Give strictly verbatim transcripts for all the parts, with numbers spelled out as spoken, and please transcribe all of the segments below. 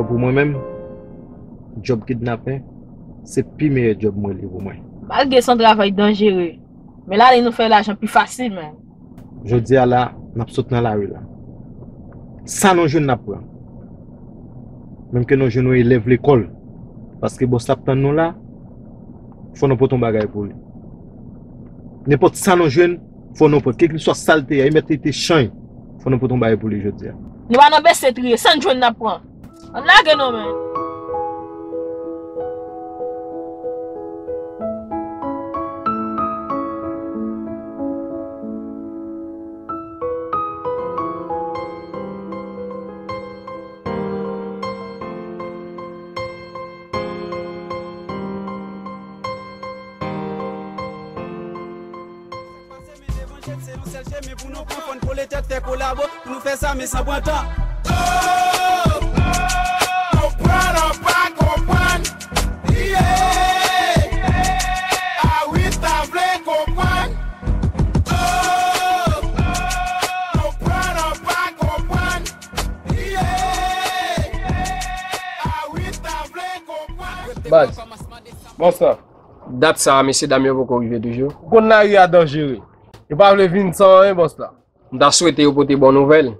Pou mwen menm, djòb kidnapè, se pi meyè djòb mwen li pou mwen. Malgre se yon travay danjere, men l ale nou fè lajan pi fasil, men. Jodi a la, n ap sot nan lari la. Sa nou jwenn n ap pran. Menm ke nou jwenn yon elèv lekòl. Paske bòs la ap tann nou la, fò nou pote yon bagay pou li. Nenpòt sa nou jwenn, fò nou pote. Kèlkeswa sa l te ye, li mèt li te chanj, fò nou pote yon bagay pou li jodi a. Nou pa nan bese triye, sa n jwenn n ap pran. Ann lage non, men. Pase men devan je n, se yon sèl chemen pou nou pran, fò n kole tèt, fè kolabo, pou nou fè sa, men san pran tan. Oh, oh, konprann an pa konprann. Yeah. A wi, ta vle konprann. Oh, oh, konprann an pa konprann. Yeah. A wi, ta vle konprann. Baz. Bòs la. Dat sa a, mesyedam yo poko rive toujou. Ou konn lari a danjere. Yo pa vle vin san anyen, bòs la. M ta swete yo pote bon nouvèl.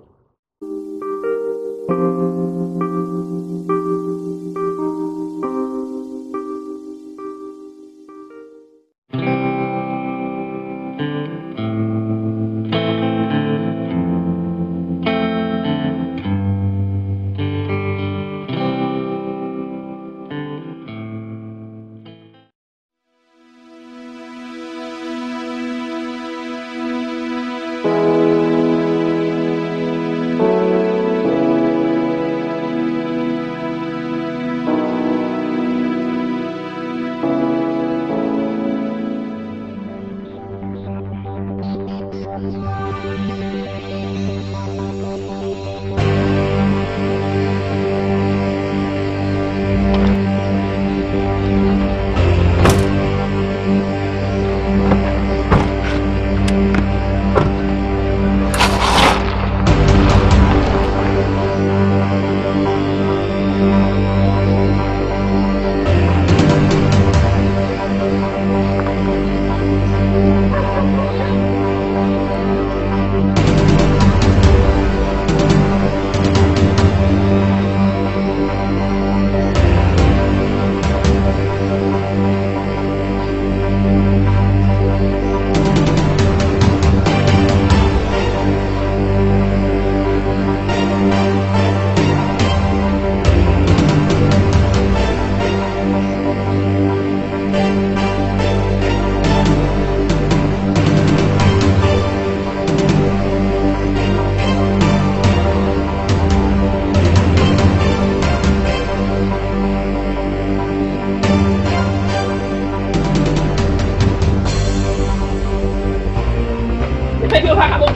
Nèg yo vakabon.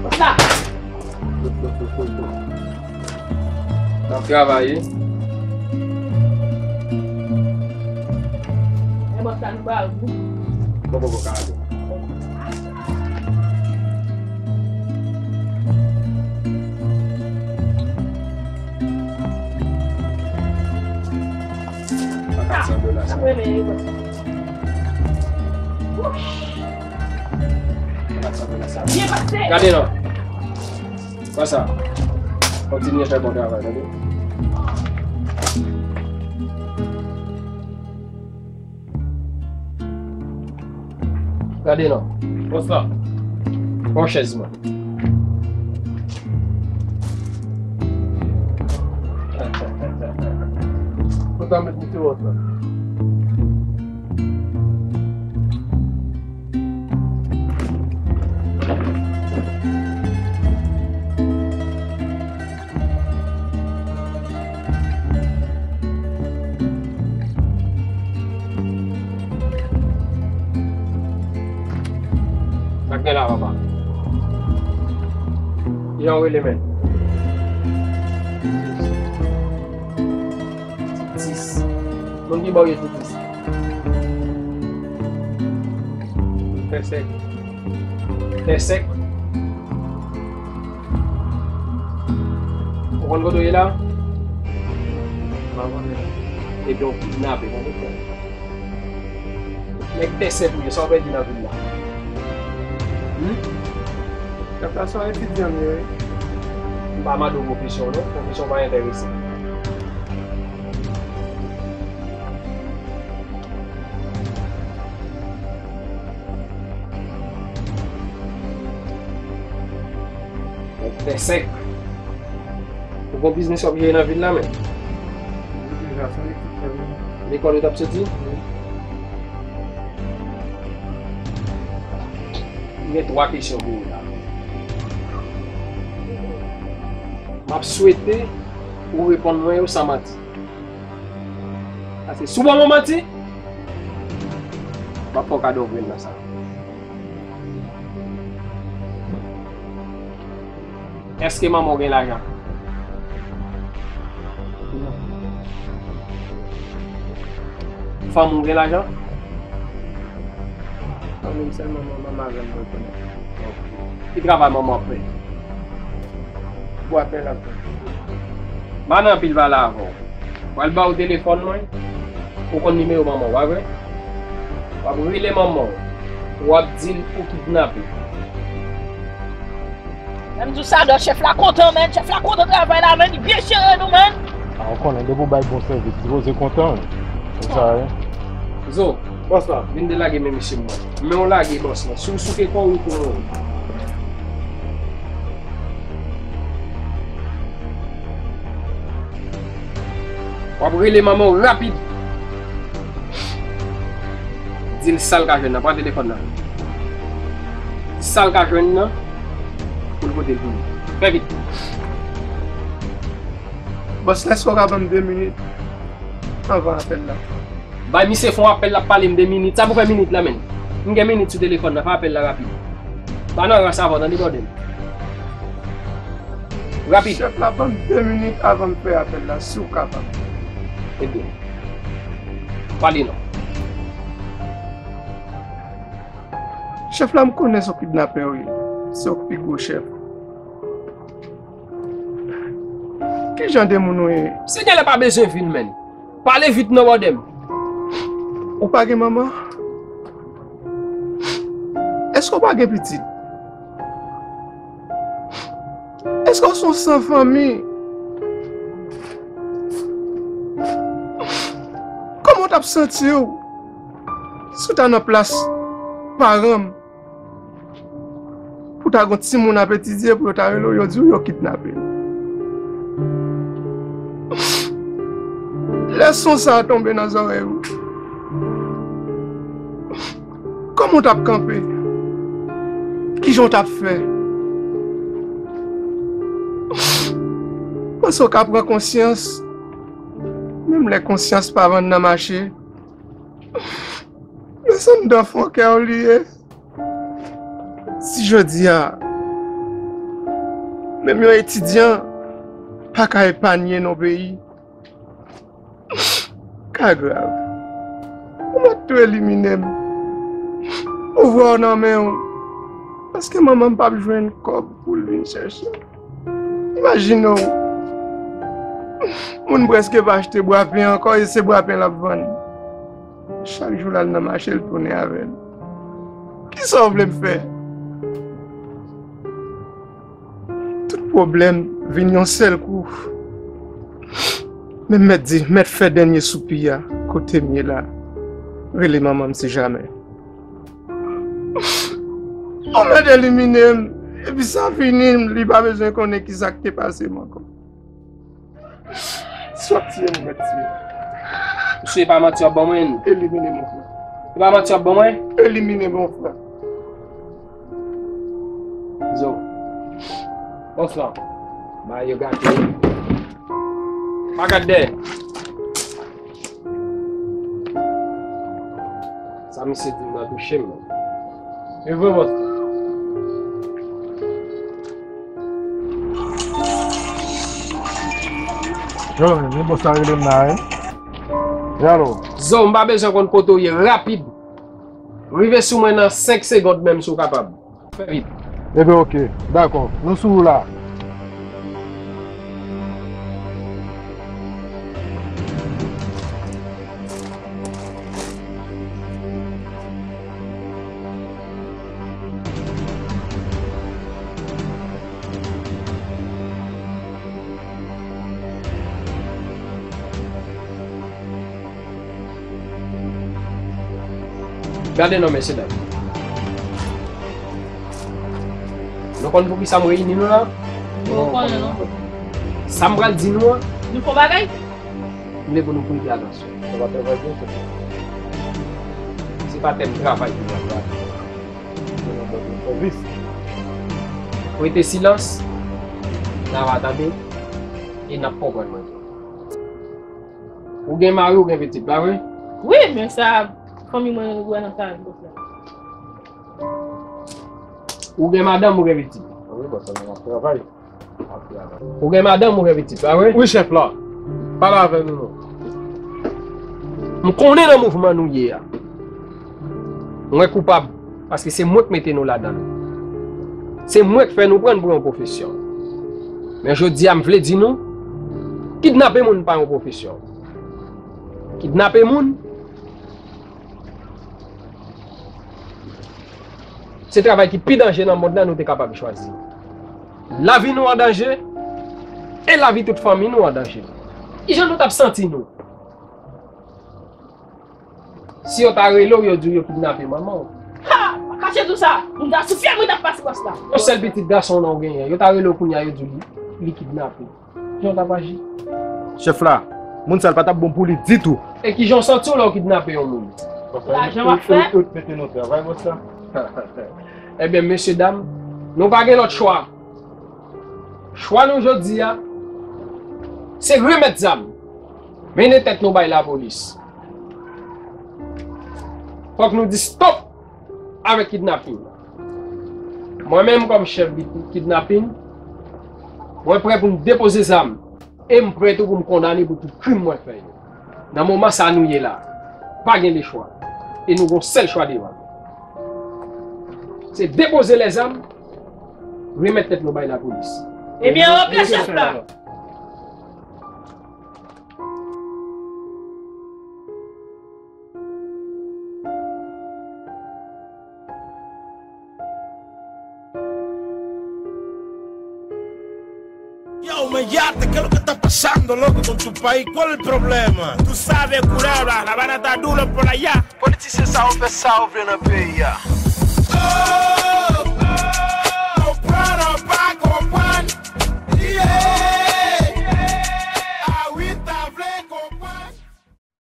Bòs la. N ap travay wi. Men bòs la nou ba ou. Bon, bon, bon, kalme. Kat san dola sa. Kat san dola sa. Byen pase. Gade non. Konsa. Kontinye fè bon travay, tande. Gade non. Konsa. Pran chèz mwen. Konsa met misye konsa. Sa k gen la, papa? Jan w rele, men? Ti Tis. Moun ki ba w yo Ti Tis. Fè sèk. Fè sèk. Konn kote w ye la? M pa konnen. Epi w kidnape, tande frè. Nèg tèsèk ou ye, sa w pèdi nan vil la? Hmm? Chèf la se yon etidyan m ye, wi. M pa mande w pwofesyon w non, pwofesyon w pa enterese m. Nèg tèsèk. Ou gon biznis w ap jere nan vil la menm? Lekòl ou t ap soti? M gen twa kesyon pou ou la. M ap swete ou reponn mwen yo san manti. Paske si w ban mwen manti, m ap fè w kado grenn nan sa. Èske manman w gen lajan? Non. Fanmi w gen lajan? Fanmi m sèlman manman m avè m mwen konnen. Ki travay manman w ap fè? Bwa pè l ap fè. M pa nan anpil pale avè w. Pral ba w telefòn mwen. Ou konn nimewo manman w, pa vre? W ap rele manman w. W ap di l ou kidnape. Lè m di w sa, dò chèf la kontan, menn. Chèf la kontan travay la, menn. Li byen jere nou, menn. A, ou konnen, depi w bay bon sèvis, sipoze kontan, wi. Se sa, wi. Zo, bòs la, vin delage men mesye m nan. Men w lage bòs la. Si w souke kò w, wi, pou mwen. W ap rele manman w rapid. Di l sa l ka jwenn nan. Pran telefòn nan. Di sa l ka jwenn nan. Pou l pote l pou li. Fè vit. Bòs, èske w ka ban m de minit anvan apèl la? Bay misye fon apèl, l ap pale m de minit. Sa pou fè minit la, menn? M gen minit sou telefòn nan. Fè apèl la rapid. Pa nan rans avè w, tande, bòdèl. Rapid. Chèf la, ban m de minit avan m fè apèl la, si w kapab. Ebyen, pale non. Chèf la, m konnen se yon kidnapè w ye. Se w k pi gwo chèf. Ki jan de moun ou ye? Se genlè pa bezwen vin, menn. Pale vit non, bòdè m. Ou pa gen manman? Èske w pa gen pitit? Èske w se yon san fanmi? Kòman w t ap santi w si w ta nan plas paran m? Pou ta gon timoun ap etidye, pou yo ta rele w, yo di w yo kidnape l. Lè son sa a tonbe nan zòrèy ou, kòman w t ap kanpe? Kijan w t ap fè? Panse w ka pran konsyans, menm lè konsyans pa vann nan mache. Men se anndan fon kè w li ye. Si jodi a, menm yon etidyan pa ka epanye nan peyi, ka grav. Ou mèt tou elimine m. Pouvwa w nan men w. Paske manman m p ap jwenn kòb pou l vin chèche. Imajine w, moun prèske pa achte bwapen ankò, e se bwapen l ap vann. Chak jou l al nan mache, l tounen avè l. Kisa w vle m fè? Tout pwoblèm vin yon sèl kou. Men m mèt di, mèt fè dènye soupi a, kote m ye la. Rele manman m si jamè. Ou mèt elimine m, epi sa fini, li pa bezwen konnen kisa k te pase m ankò. Si w ap tiye m, ou mèt tiye m. Mesye, e pa manti w ap ban mwen? Elimine m, mon frè. E pa manti w ap ban mwen? Elimine m, mon frè. Zo. Bonswa. Bagay yo gate. Pa gad dèyè. Sa misye di m nan touche m. E vre, bòs. Yo, men bòs la rele m la, wi. Yalo. Zo, m pa bezwen konn kote w ye, rapid. Rive sou mwen nan senk segond menm si w kapab. Fè vit. Ebyen, oke. Dakò. Nou sou ou la. Gade non, mesye dam. Nou konn poukisa m reyini nou la? Nou konnen non. Sa m pral di nou an, nou fon bagay? M vle pou nou prete atansyon. Se pa tèm travay ki pral la. Prete silans, n a va tande e n ap konprann mwen. Ou gen mari, ou gen pitit, pa vre? Wi, men sa, fanmi mwen wè nan sa, bòs la. Ou gen madanm, ou gen pitit. Wi, bòs la, m ap travay. Ou gen madanm, ou gen pitit, pa vre? Wi, chèf la. Pale avè nou, non. M konnen nan mouvman nou ye a. Mwen koupab, paske se mwen k mete nou ladan l. Se mwen k fè nou pran n pou yon pwofesyon. Men jodi a, m vle di nou, kidnape moun pa yon pwofesyon. Kidnape moun, se travay ki pi danje nan mond lan nou te kapab chwazi. Lavi nou an danje, e lavi tout fanmi nou an danje. Kijan nou t ap santi nou? Si yo ta rele w, yo di w yo kidnape manman w. Ha! Pa kache tou sa! Moun ta sou fyèl mwen t ap pase bòs la. Yon sèl pitit gason w nan w genyen. Yo ta rele w kounye a, yo di w li, li kidnape. Kijan w t ap aji? Chèf la, moun sa l pa t ap bon pou li ditou. E kijan w santi w lè w kidnape yon moun? Lajan w ap fè? Ou, ou, ou mete nou travay, bòs la. Ebyen, mesye dam, nou pa gen lòt chwa. Chwa nou jodi a, se remèt zam. Mennen tèt nou bay lapolis. Fòk nou di stòp avèk kidnaping. Mwen menm kòm chèf kidnaping, mwen prè pou m depoze zam e m prè tou pou m kondane pou tout krim mwen fè yo. Nan moman sa nou ye la, pa gen lechwa. E nou gon sèl chwa devan nou. Se depoze lèzam, remèt tèt nou bay lapolis. Ebyen, oke, chèf la. Yo, men Yate, ¿qué es lo que está pasando, loco, con tu país? ¿Cuál es el problema? Tú sabes, culebra, la vara está duro por allá. Politisyen sa yo fè sa yo vle nan peyi a.